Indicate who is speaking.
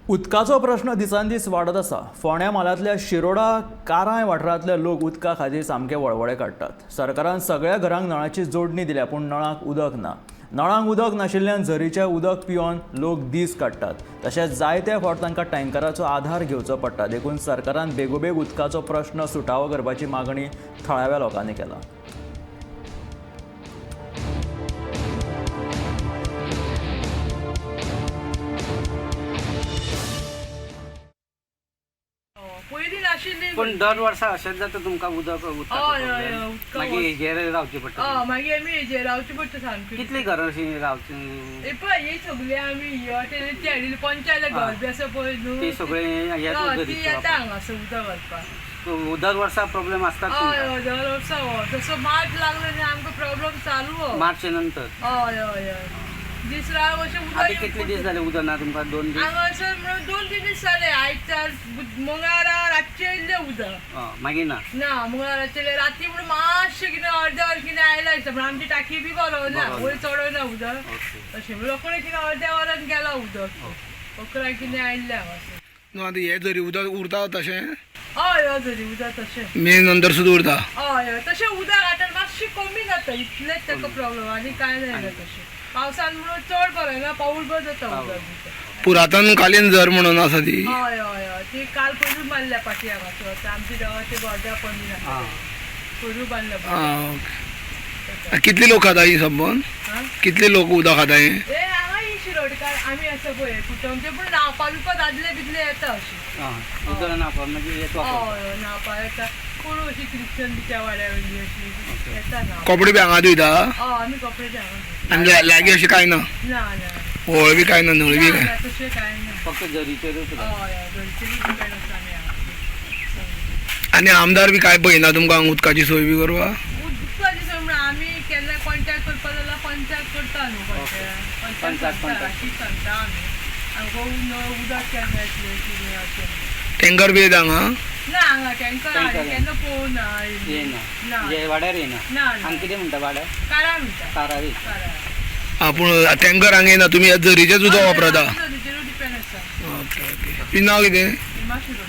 Speaker 1: उदकाचो प्रश्न दिसान दीस वाडत आसा. फोंड्या म्हालांतल्या शिरोडा काराय वाठारांतले लोक उदका खातीर सामके वळवळे काडटात. सरकारान सगळ्या घरांक नळाची जोडणी दिल्या, पूण नळाक उदक ना. नळांक उदक नाशिल्ल्यान झरीचें उदक पिवन लोक दीस काडटात. तशेंच जायते फावट तांकां टँकराचो आधार घेवचो पडटा. देखून सरकारान बेगोबेग उदकाचो प्रश्न सुटावो करपाची मागणी थळाव्या लोकांनी केला.
Speaker 2: पयलीं नाशिल्ली.
Speaker 3: पण दर वर्सा अशेंच जाता तुमकां उदक उदकाचो
Speaker 2: हय, हय,
Speaker 3: problem.
Speaker 2: हय, उदका
Speaker 3: मागीर हेजेर रावचें पडटा.
Speaker 2: हय, मागीर आमी हेजेर रावचें पडटा सामकें.
Speaker 3: कितलीं घरां अशीं रावचीं?
Speaker 2: हे पळय, ही सगळी आमी ही वाटेन ती हाडिल्ली पंचायत घर बी आसा पळय न्हू,
Speaker 3: ती सगळीं ह्याच
Speaker 2: हय, ती
Speaker 3: उदक
Speaker 2: येता हांगासर उदक घालपाक.
Speaker 3: दर वर्सा प्रॉब्लेम आसता.
Speaker 2: हय हय, दर वर्सा हो तसो मार्च लागलो न्ही आमकां प्रॉब्लेम चालू हो.
Speaker 3: मार्चे नंतर.
Speaker 2: हय हय हय, दीस रात अशें
Speaker 3: आतां
Speaker 2: उदक.
Speaker 3: कितले दीस जाले उदक ना तुमकां? 2 दीस
Speaker 2: हांगासर म्हणून 2-3 दीस जाले. आयतार मंगळारा रातचें येयल्लें उदक.
Speaker 3: मागीर ना?
Speaker 2: ना, मंगळारा रातचें राती म्हणून मातशें कितें अर्द्या वर कितें आयलां दिसता, पूण आमची टाकी बी बरो ना, वयर चडोना उदक. अशें म्हणून रोखडें कितें अर्द्या वरान गेलां उदक. 11 कितें आयिल्लें हांगासर.
Speaker 4: न्हू आतां हे जरी उदक उरता तशें?
Speaker 2: हय हय, जरी उदक तशें.
Speaker 4: मे नंतर सुद्दां उरता?
Speaker 2: हय हय, तशें उदक आतां मातशें कमी जाता, इतलेंच ताका प्रॉब्लम, आनी कांय जायना तशें. पावसान म्हणून चड बरें ना, पावूस जाता उदक.
Speaker 4: पुरातन कालीन झर म्हणून आसा ती.
Speaker 2: हय हय हय, ती काल पयरूच बांदल्या पाटी हांगासर आमची देवाची गोड्या पडली ना, पयरूच बांदल्या.
Speaker 4: आं ओके. कितले लोक खाता ही सबंद? कितले लोक उदक खाता हे?
Speaker 2: ए हांगा ही शिरोडकार आमी आसा पळय कुटुंबचे, पूण न्हांवपा बिवपा दादले बिदले येता अशी.
Speaker 3: उदक न्हांवपाक मागीर येता?
Speaker 2: हय हय, न्हांवपा येता कोण अशी क्रिश्चन बिच्या वाड्या वयली अशी येता न्हांवपाक.
Speaker 4: कपडे बी हांगा धुयता?
Speaker 2: हय, आमी कपडे बी हांगा धुता.
Speaker 4: आनी लागीं अशें कांय ना?
Speaker 2: ना ना.
Speaker 4: होळ बी कांय ना, न्हंय बी
Speaker 2: ना
Speaker 4: कांय?
Speaker 2: ना, तशें कांय ना.
Speaker 3: फक्त जरीचेरूच?
Speaker 2: हय हय, घरचेरूच डिपेंड आसा आमी हांगा.
Speaker 4: आनी आमदार बी कांय पळयना तुमकां हांगा उदकाची सोय बी करपाक?
Speaker 2: उदकाची सोय म्हणून आमी केन्ना कॉन्टॅक्ट करपा जाल्यार पंचायत करता न्हू, पंचायत सांगता, अशी सांगता आमी आमकां उदक केन्ना येतलें कितें अशें.
Speaker 4: टँकर बी येता हांगा?
Speaker 2: ना, हांगा टँकर केन्ना पळोवना.
Speaker 3: येना वाड्यार? येना?
Speaker 2: ना.
Speaker 3: हांगा कितें म्हणटा वाड्यार?
Speaker 2: कारा म्हणटा.
Speaker 3: कारारी.
Speaker 2: कारा.
Speaker 4: आं, पूण टँकर हांगा येना, तुमी ह्या झरीचेच उदक वापरता?
Speaker 2: झरीचेरूच डिपेंड आसा.
Speaker 4: ओके ओके, तुजें नांव कितें?
Speaker 2: हिमा शिरोडकर.